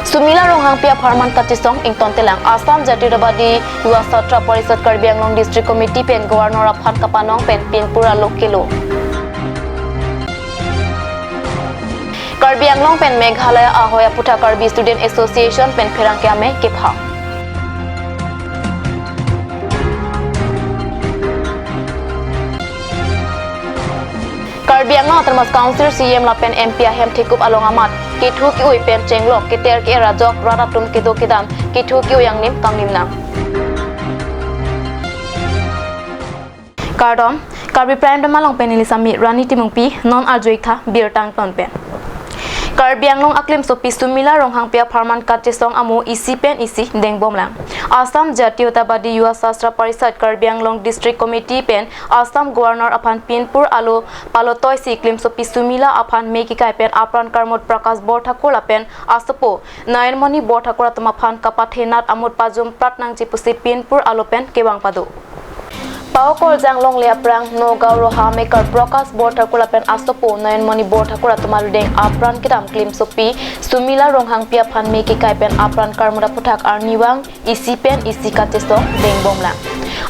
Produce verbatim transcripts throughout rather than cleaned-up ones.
Sumila Ronghangpi apharman kachesong ingtontelang. Assam Jatiyatabadi Yuva Chhatra Parishad Karbi Anglong District Committee pen Governor aphan kapanong pen pinpur alo kelo. Karbi Anglong pen Meghalaya ahoi aputhak Karbi Student Association pen pherangke amei kepha. Karbi Anglong Autonomous Council C E M lapen M P ahem thekup along amat, kethu ke-ui pen chenglok keter ke-er ajok rat atum kedo kedam kethu ke-ui angnim kangnim nang. Kardom, Karbi Prime Time along pen neli Sami Rani Timungpi, non arju-ik tha birta angton pen. Karbi Anglong aklimsopi Sumila Ronghangpi apharman kachesong amo isi pen isi dengbomlang. Assam Jatiyatabadi Yuva Chhatra Parishad Karbi Anglong District Committee pen Assam Governor aphan pinpur alo palotoisi klimsopi Sumila aphan mei kekai pen apran karmut Prakash Borthakur lapen asopo Nayanmoni Borthakur atum aphan kapathenat amut pajum prat nangji pusi pinpur alo pen kevang pado. Paokorjang longle aphrang Nagaon Roha amekar Prakash Borthakur lapen asopo Nayanmoni Borthakur atum arideng apran kedam klimsopi Sumila Ronghangpi aphan mei kekai pen apran karmut aputhak arnivang isi pen isi kachesong dengbomlang.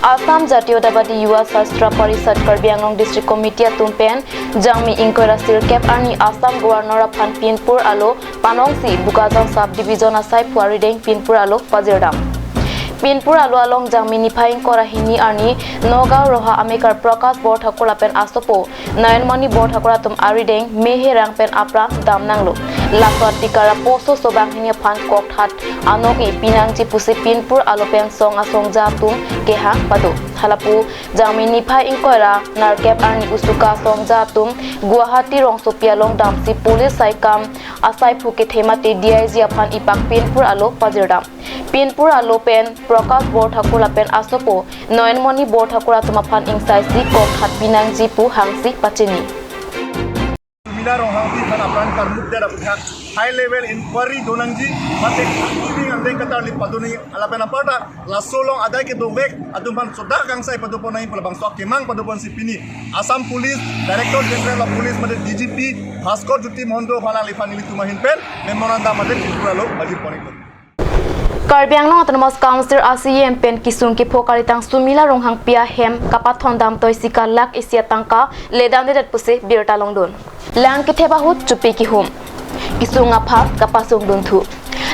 Assam Jatiyatabadi Yuva Chhatra Parishad Karbi Anglong District Committee atum pen Jangmi ingkoi ra sirkep arni Assam Governor aphan pinpur alo panongsi Bokajan Sub Division asaiphu arideng pinpur alo pajirdam. Pinpur alo along Jangmi niphai ingkoi ra hini arni Nagaon Roha amekar Prakash Borthakur lapen asopo Nayanmoni Borthakur atum arideng mei herang pen apran damnanglo. Laso atikara poso sobang hini aphan kokthat anong-e pinangji pusi pinpur alo pen song asongja atum kehang pado. Halapu Jangmi niphai ingkoi ra nerkep arni usuka asongja atum Guwahati rongsopi along damsi police saikam asaiphu kethe mate D I G aphan ipak pinpur alo pajirdam. Pinpur alo pen Prakash Borthakur lapen asopo Nayanmoni Borthakur atum aphan ingsaisi kokthat pinangji pu hangsi pachini. Sumila Ronghangpi aphan apran karmut det aputhak high level inquiry donangji, mate kangni angdeng katarlip padonangji, lapen aparta laso along adai kedovek atum aphan sodak kangsai padoponangji pu labangso akemang padoponsi pini Assam Police Director General of Police mate D G P Bhaskar Jyoti Mahanta aphan aliphan nelitum ahin pen memorandum mate pinpur alo pajirpon-iklo. Karbi Anglong Autonomous Council a C E M pen kesung kepho kalitang Sumila Ronghangpi ahem kapathondam toisi ka lakh isi atangka ledamdedet pusi birta longdun. Lang kethep ahut chupi kihum, kesung aphan kapasungdunthu.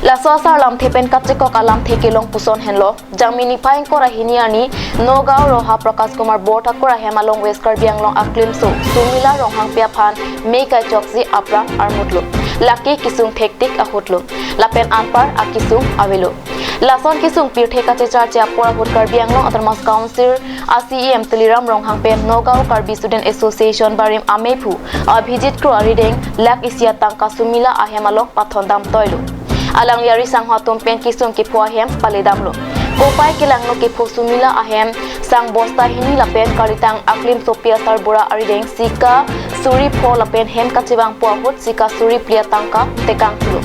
Laso asar lamthe pen kachekok alamthe kelong puson henlo, Jangmi niphai ingkoi ra hini arni Nagaon Roha Prakash Kumar Borthakur ahem along West Karbi Anglong aklimso Sumila Ronghangpi aphan mei kaichoksi apran armutlo. Lake kesung thektik ahutlo. Lapen anpar akesung avelo. Lason kesung pirthe kachecharche apor ahut Karbi Anglong Autonomous Council a C E M Tuliram Ronghang pen Nagaon Karbi Student Association barim ameiphu Abhijit Kro arideng lakh isi atangka Sumila ahem along pathondam toilo. Alangli ari sangho atum pen kesung kepho ahem paledamlo. Kopai kelangno kepho Sumila ahem sang bosta hini lapen kalitang aklimsopi asarbura arideng sika suri pho lapen hem kachevangpo ahut sika suri phli atangka tekangthulo.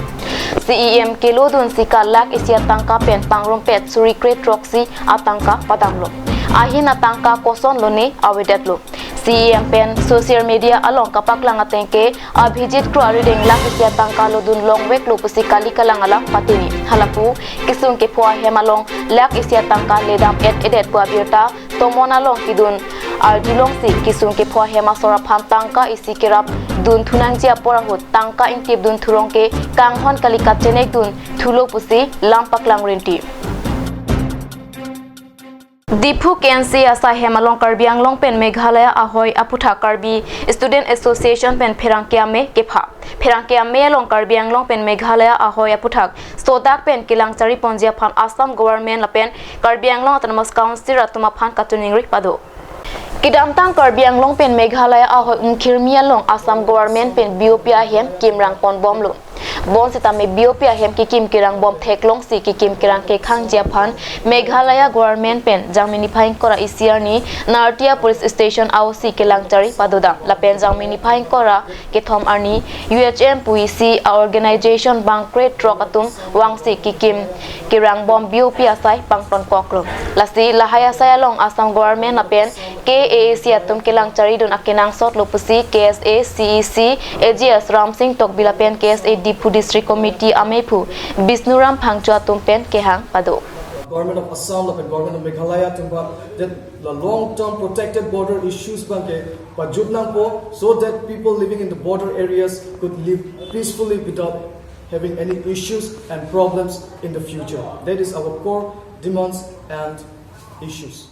C E M kelodun sika lakh isi atangka pen pangrumpet suri kre throksi atangka padamlo. Ahin atangka kosonlone avedetlo. C E M pen social media along kapaklang ateng ke Abhijit Kro arideng lakh isi atangka lodun longveklo pusi kali kalang alam patini. Halapu kesung kepho ahem along lakh isi atangka ledam et-edet pu abirta tomon along kedun arjulongsi kesung kepho ahem asor aphan tangka isi kerap dunthunangji apor ahut tangka ingtip dunthurong ke kanghon kali kachenekdunthulo pusi lam paklang rinti. Diphu K N C A asai hem along Karbi Anglong pen Meghalaya ahoi aputhak Karbi Student Association pen pherangke amei kepha. Pherangke amei along Karbi Anglong pen Meghalaya ahoi aputhak sodak pen kelang chariponji aphan Assam Government lapen Karbi Anglong Autonomous Council atum aphan kachiningri pado. Kedamtang Karbi Anglong pen Meghalaya ahoi umkhirmi along Assam Government pen B O P ahem kimrang ponbomlo. Bonsitame B O P ahem kekim kerangbom theklongsi kekim kerang kekhangji aphan Meghalaya Government pen Jangmi niphai ingkoi ra isi arni Nartia Police Station a O C kelang chari padodam. Lapen Jangmi niphai ingkoi ra kethom arni U H M puisi a organization bangkre throk atum vangsi kekim kerangbom B O P asai pangtonkoklo. Lasi lahai asai along Assam Government lapen K A A C atum kelang charidun akenangsotlo pusi K S A C E C A G S Ramsing Tokbi lapen K S A Diphu District Committee amephu Bisnuram Phangcho atum pen kehang pado. Government of Assam lapen Government of Meghalaya atum aphan that the long-term protected border issues abangke pajut nangpo, so that people living in the border areas could live peacefully without having any issues and problems in the future. That is our core demands and issues.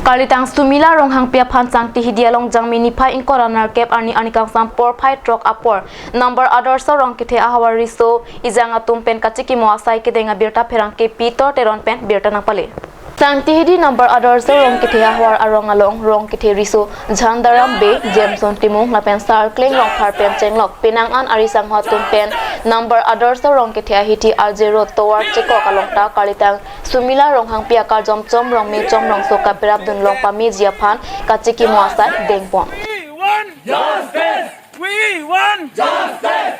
Karlitang Sumila Ronghangpi aphan Sangti Hidi along Jangmi niphai ingkoi ra nerkep arni arni kangsam porphai throk apor number Adarsha Rongkethe ahavar riso ejang atum pen kachikimo asai kedeng abirta pherangke Pitor Teron pen birta nangpale. Sangti Hidi number Adarsha Rongkethe ahavar arong along Rongkethe riso Jhandaram Bey, Jameson Timung lapen Sarkleng Rongphar pen chenglok penang an ari sangho atum pen number Adarsha Rongkethe ahithi R J Road tovar chekok along ta karlitang Sumila Ronghangpi akarjom Chomrong me Chomrongso kaperap dunlong pameji aphan kachikimo asai dengpon. We want justice. We want justice.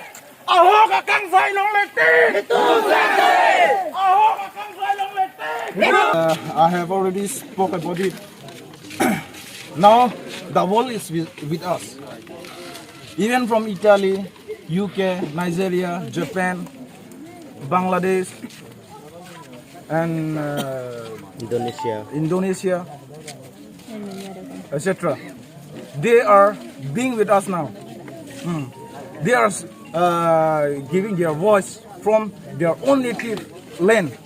Ahok akangsai longle tik. Ahok akangsai longle tik. Uh, I have already spoke about it. Now the world is with, with us. Even from Italy, U K, Nigeria, Japan, Bangladesh, and uh, Indonesia. Indonesia, et cetera. They are being with us now. Hmm. They are uh, giving their voice from their own native land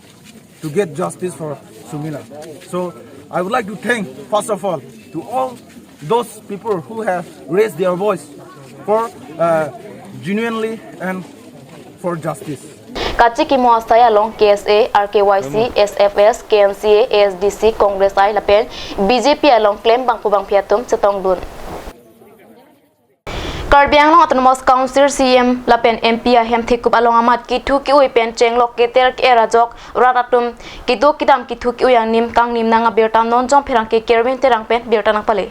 to get justice for Sumila. So I would like to thank, first of all, to all those people who have raised their voice for uh, genuinely and for justice. Kachikimo asai along K S A, R K Y C, S F S, K N C A, A S D C, Congress I lapen B J P along klem bangpo bangphi atum chetongdun. Karbi Anglong Autonomous Council C E M lapen M P ahem thekup along amat kithu ki-ui pen chenglok keter ke-er ajok rat atum kedo kedam kithu ki-ui angnim kangnim nang abirta non jong pherangke Kerwin Terang pen birta nangpale.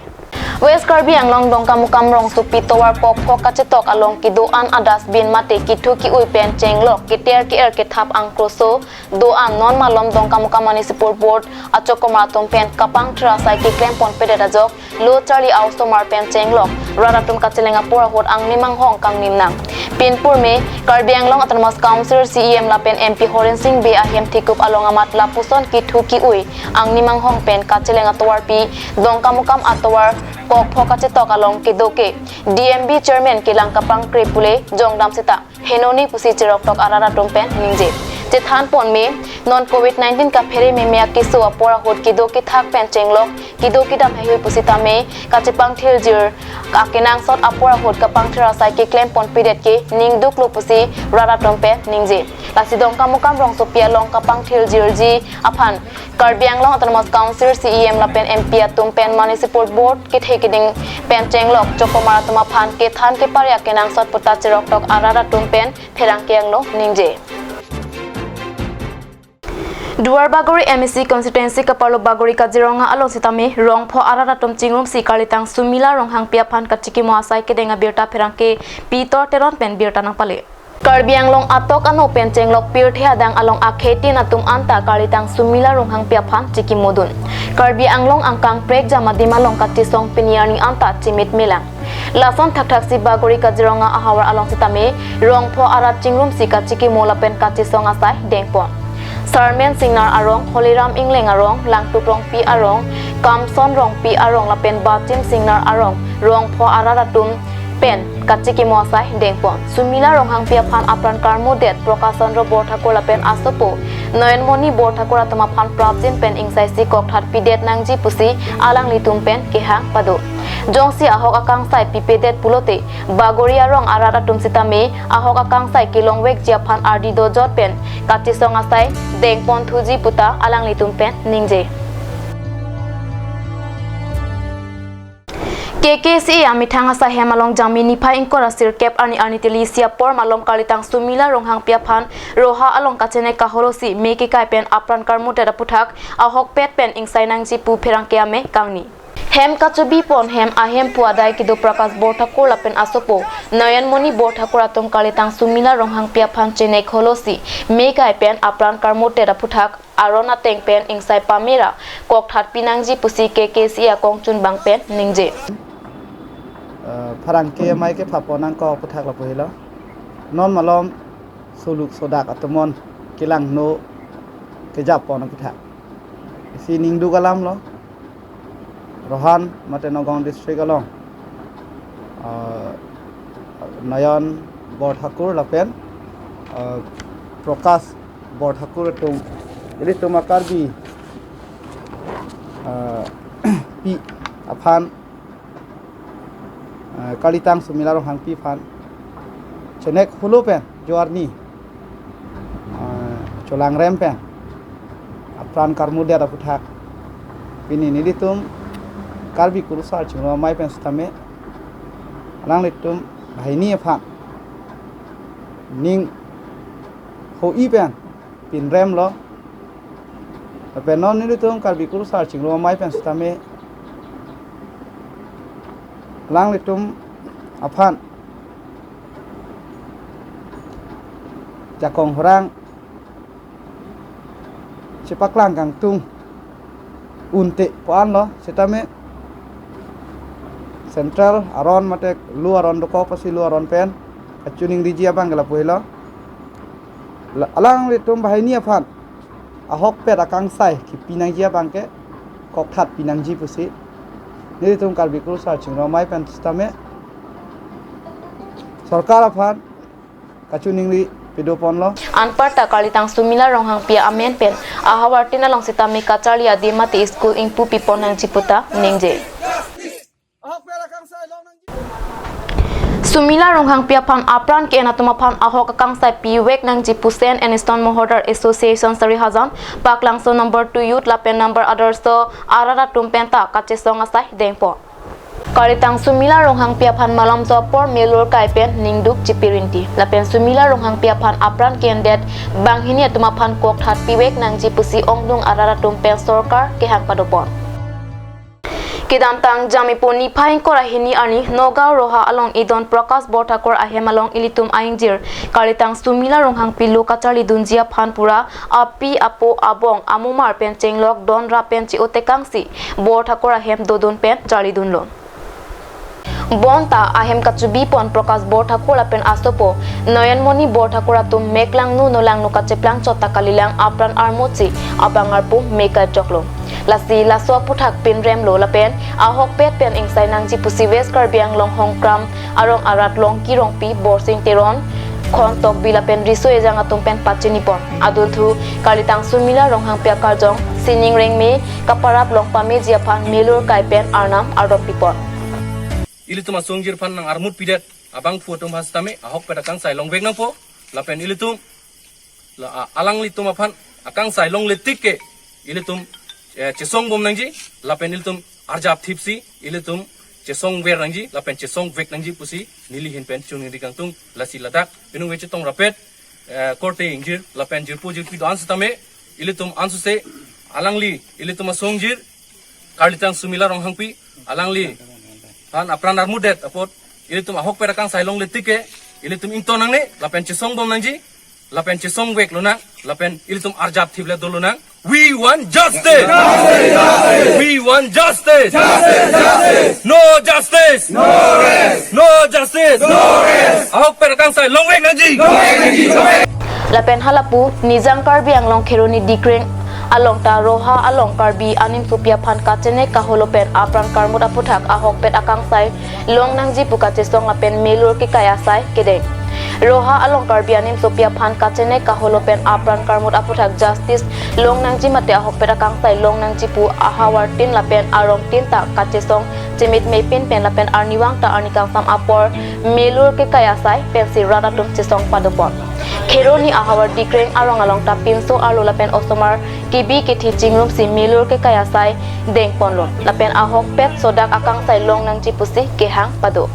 West Karbi Anglong Dongkamukam rongsopi tovar kokpho kachetok along kedo-an a-dustbin mate kithu ki-ui pen chenglok keter ke-er kethap angkroso do-an non malom Dongkamukam Municipal Board achokomar atum pen kapangthir asai keklem ponpedet ajok lo charli a-osomar pen chenglok rat atum kacheleng apor ahut angnim anghong kangnim nang. Pinpur me Karbi Anglong Autonomous Council C E M lapen M P Horen Sing Bey ahem thekup along amat lapuson kithu ki-ui angnim anghong pen kacheleng atovarpi Dongkamukam atovar kokpho kachetok along kedo ke D M B chairman kelang kapangkre pule jongdam seta henoni pusi cheroktok arat atum pen ningje. Chethan pon me non covid nineteen kaphere meme akeso apor ahut kedo kethak pen chenglok kedo kedam heihui pusitame kachepangthir jir akenangsot apor ahut kapangthir asai keklem ponpedet ke ning duklo pusi rat atum pen ningje. Lasi Dongkamukam rongsopi along kapangthir jirji aphan Karbi Anglong Autonomous Council C E M lapen M P atum pen Municipal Board kethe keding pen chenglok chokomar atum aphan kethan kepare akenangsot puta cheroktok arat atum pen pherangke anglo ningje. Duar Bagori M A C constituency kaparlo Bagori Kaziranga along sitame rongpho arat atum chingrumsi karlitang Sumila Ronghangpi aphan kachikimo asai kedeng abirta pherangke Pitor Teron pen birta nangpale. Karbi Anglong atok ano pen chenglok pirthe adang along akhetin atum anta karlitang Sumila Ronghangpi aphan chikimodun. Karbi Anglong angkang prekjam adim along kachisong pini arni anta chimit melang. Lason thakthaksi Bagori Kaziranga ahavar along sitame rongpho arat chingrumsi kachikimo lapen kachisong asai dengpon. Sarmen Singnar arong, Holiram Ingleng arong, Langtuk Rongpi arong, Kamson Rongpi arong lapen Bachim Singnar arong, rongpho arat atum pen kachikimo asai dengpon. Sumila Ronghangpi aphan apran karmodet Prakash Chandra Borthakur lapen asopo Noyonmoni Borthakur atum aphan prapjin pen ingsaisi kokthat pidet nangji pusi alanglitum pen kehang pado. Jongsi ahok akangsai pipedet pulote Bagori arong arat atum sitame ahok akangsai kelongvekji aphan ardi dojot pen kachisong asai dengpon thuji puta alanglitum pen ningje. K K C A amethang asai hem along Jangmi niphai ingkoi ra sirkep arni arni teli isi apor malom karlitang Sumila Ronghangpi aphan Roha along kachene kaholosi me kekai pen apran karmodet aputhak ahokpet pen ingsai nangji pu pherangke ame kangni. Hem kachobi pon hem ahemphu adai kedo Prakash Borthakur lapen asopo Noyonmoni Borthakur atum karlitang Sumila Ronghangpi aphan chene kaholosi me kai pen apran karmodet aputhak aron ateng pen ingsai pamera kokthat pinangji pusi K K C A akongchunbang pen ningje. Eh, pherangke amei kepha pon nangkok aputhak lapu helo. Non malom soluk sodak atomon kelangno kejapon aputhak isi ningduk alam lo. Rohan mate Nagaon district along, ah, Nayan Borthakur lapen, ah, Prakash Borthakur atum, ilitum a-Karbi, ah, pi aphan, ah, Kalitang Sumila Ronghangpi aphan chenek hulo pen joarni, ah, cholangrem pen apran karmudet aputhak pini nelitum Karbi Kurusar Chingrum Amei pen sitame alanglitum banghini aphan ning ho-i pen pinrem lo. Lapen non nelitum Karbi Kurusar Chingrum Amei pen sitame alanglitum aphan jakong horang chepaklang kangtung unte pu-an lo, sitame central aron mate lu aron dokok pasi lu aron pen kachiningriji abang ke lapu helo. La-, alanglitum banghini aphan ahokpet akangsai kipi nangji abang ke kokthat pi nangji pusi nelitum Karbi Kurusar Chingrum Amei pen sitame sorkar aphan kachiningri pedopon lo. Anparta Kalitang Sumila Ronghangpi amen pen ahavar tin along sitame kacharli adim mate school ingpu pipon nangji puta ningje. Sumila Ronghangpi aphan apran ke-en atum aphan ahok akangsai pivek nangji pu Saint Aniston Mohordar Association Sarihajan, Paklangso number two youth lapen number Adarso arat atum penta kachesong asai dengpon. Kalitang Sumila Ronghangpi aphan malomso apor melur kai pen ningduk chipirinti. Lapen Sumila Ronghangpi aphan apran ke-endet banghini atum aphan kokthat pivek nangji pusi ongdung arat atum pen sorkar kehang padopon. Kedamtang Jamipo niphai ingkoi ra hini arni Nagaon Roha along idon Prakash Borthakur ahem along ilitum a-ingjir Kalitang Sumila Ronghangpi lo kacharlidunji aphan pura api apo abong amumar pen chenglok don ra pen chi-otekangsi Borthakur ahem dodun pen charlidunlo. Bonta ahem kachubipon Prakash Borthakur lapen asopo Nayanmoni Borthakur atum meklangno nolangno kacheplang chot ta kalilang apran armutsi abang arpu me kachoklo. Lasi laso aputhak pinremlo lapen ahokpet pen ingsai nangji pusi West Karbi Anglong Hongkram arong arat Longki Rongpi, Borsing Teron, Khon Tokbi lapen riso ejang atum pen pachinipon. Adunthu Kalitang Sumila Ronghangpi akarjong sining rengme kaparap long pameji aphan melur kai pen arnam ardompipon. Ilitum asongjir aphan nang armut pidet abangphu atum aphan sitame ahokpet akangsai longvek nangpo. Lapen ilitum la, a, alanglitum aphan akangsai longle tik ke ilitum, eh, chesong bom nangji, lapen ilitum arjap thipsi ilitum chesong ver nangji lapen chesong vek nangji pusi neli ahin pen chuningri kangtung. Lasi ladak inung vechetong rapet, eh, korte ingjir lapen jirpo jirpi do-an sitame ilitum ansose alangli ilitum asongjir Kalitang Sumila Ronghangpi alangliphan apran armudet apot ilitum ahokpet akangsai longle tik ke ilitum ington nangne lapen chesong bom nangji lapen chesong vek lonang lapen ilitum arjap thip le dolo nang. We want justice. We want justice. No justice. No justice. Ahokpet akangsai longvek nangji. Lapen halapu Nijang Karbi Anglong Kheroni Dikreng along ta Roha along Karbi animsopi aphan kachenek kaholo pen apran karmut aputhak ahokpet akangsai long nangji pu kachesong lapen melur kekai asai kedeng. Roha along Karbi animsopi aphan kachenek kaholo pen apran karmut aputhak justice long nangji mate ahokpet akangsai long nangji pu ahavar tin lapen arong tin ta kachesong chemit mepin pen lapen arnivang ta arni kangsam apor melur kekai asai pensi rat atum chesong padopon. Kheroni ahavar Dikreng arong along ta pinso arlo lapen osomar kebi kethe chingrumsi melur kekai asai dengponlo. Lapen ahokpet sodak akangsai long nangji pusi kehang pado.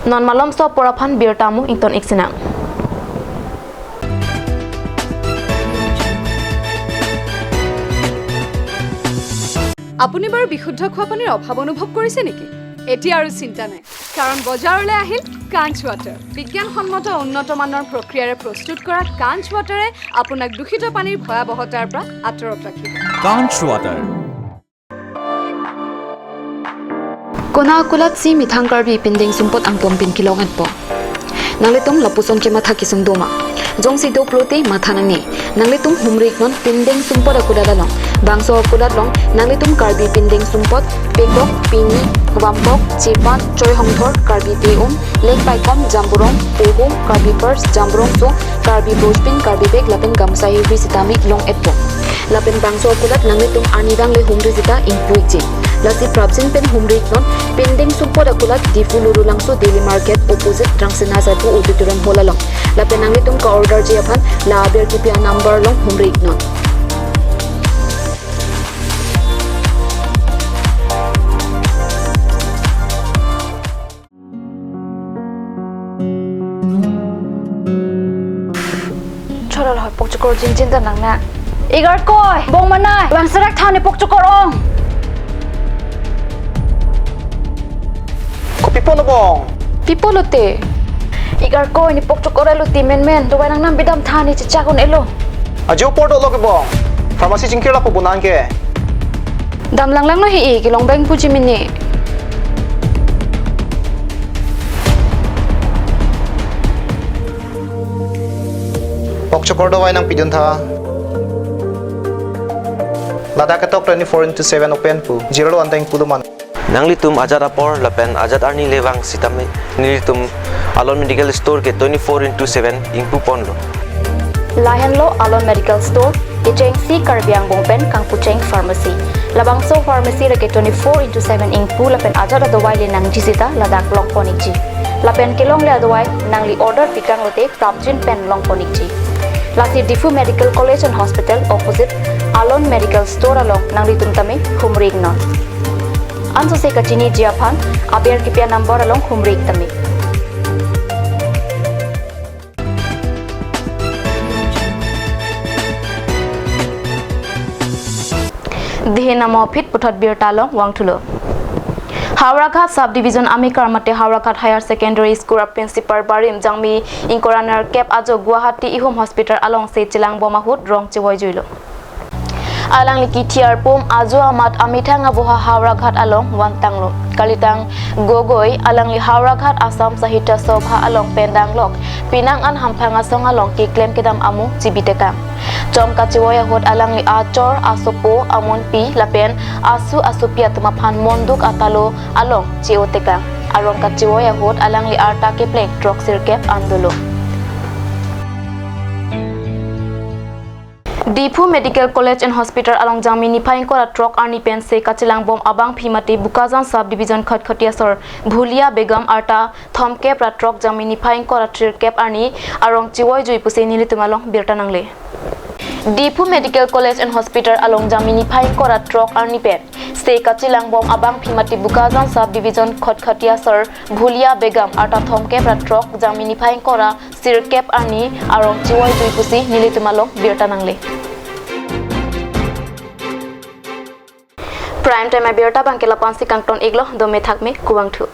Non malomso apor aphan birta mo ington iksinang. আপুনি বাৰু বিশুদ্ধ খোৱা পানীৰ অভাৱ অনুভৱ কৰিছে নেকি? এতিয়া আৰু চিন্তা নাই, কাৰণ বজাৰলৈ আহিল কাঞ্চ ৱাটাৰ। বিজ্ঞানসন্মত উন্নত মানৰ প্ৰক্ৰিয়াৰে প্ৰস্তুত কৰা কাঞ্চ ৱাটাৰে আপোনাক দূষিত পানীৰ ভয়াৱহতাৰ পৰা আঁতৰত ৰাখিব। Kanch Water. Konat akulat si methang Karbi pindeng sumpot angpon pen kelong-etpo. Nanglitum lapuson kematha kesung doma? Jongsi do pulote matha nangne. Nanglitum humri-iknon pindeng sumpot akulat along. Bangso akulat along nanglitum Karbi pindeng sumpot, pekok, pini, vampok, chepan, choi hongthor, Karbi pe-um, leng paikom, jamburong, pohum, Karbi purse, jamburong so, Karbi bojpin, Karbi bag lapen gamsa hihri sitame long-etpo. Lapen bangso akulat nanglitum arnivang le humri sita ingpu-ikji. Lasi prapjin pen humri-iknon, pindeng sumpot akulat Diphu Lurulangso Daily Market opposite Rangsina Sabu Auditorium Hall along. Lapen nanglitum ka-orderji aphan la aber kipi a-number along humri-iknon. Chorol hoi pokchokor jinjin ta nang na. Ik arkoi, bong manai, bang serak tha ne pokchokor ong. Kopi pulo bong? Pi pulote? Ik arkoi, ne pokchokor elo ti menmen, dovai nangnam bidam tha ne chechak un-elo. Ajo apor dolo ke bong. Pharmacy chingkir lapu bonan ke. Dam langlanglo he-e, kelong bang puji mene. Pokchokor dovai nangpidun tha. Ladak ketok twenty-four into seven open pu. Zero one time pu do man. Nanglitum ajat apor lapen ajat arni le vang sitame nelitum Alon Medical Store ke twenty-four into seven ingpu ponlo. Lahenlo Alon Medical Store, kechengsi Karbi angbong pen kangpucheng pharmacy. Labangso pharmacy lake twenty-four into seven ingpu lapen ajat adovai le nangji sita ladak long pon-ikji. Lapen kelongle adovai nangli order pikang lote prapjin pen long pon-ikji. Lasi Diphu Medical College and Hospital opposite Alon Medical Store along nanglitum tame humri-iknon. Ansose kachiniji aphan aber kipi a-number along humri-ik tame. Dihin amo aphi puthot birta along vangthulo. Howraghat Sub Division amekar mate Howraghat Higher Secondary School a-principal barim Jangmi ingkoi ra nerkep ajo Guwahati Ihum Hospital alongsi chelangbom ahut rong chevoijuilo. Alangli kethe arpum ajo amat amethang aboha Howraghat along vantanglo. Kalitang Gogoi alangli Howraghat Assam Sahitya Sabha along pen danglok penang an hamphang asong along keklem kedam amo chebi tekang. Chom kachevoi ahut alangli achor, asopo, amonpi lapen asu asopi atum aphan monduk atalo along che-o tekang. Arong kachevoi ahut alangli arta kepleng throk sirkep an dolo. Diphu Medical College and Hospital along Jangmi niphai ingkoi ra throk arni pensi kachelangbom abangpi mate Bokajan Sub Division Khatkhati asor Bhulia Begum arta thomkep ra throk Jangmi niphai ingkoi ra throkep arni arong chevoijui pusi nelitum along birta nangle. Diphu Medical College and Hospital along Jangmi niphai ingkoi ra throk arni pensi kachelangbom abangpi mate Bokajan Sub Division Khatkhati asor Bhulia Begum arta thomkep ra throk Jangmi niphai ingkoi ra sirkep arni arong chevoijui pusi nelitum along birta nangle. Prime Time abirta abangke lapu-ansi kangton-iklo, dome thakme, kuvangthu.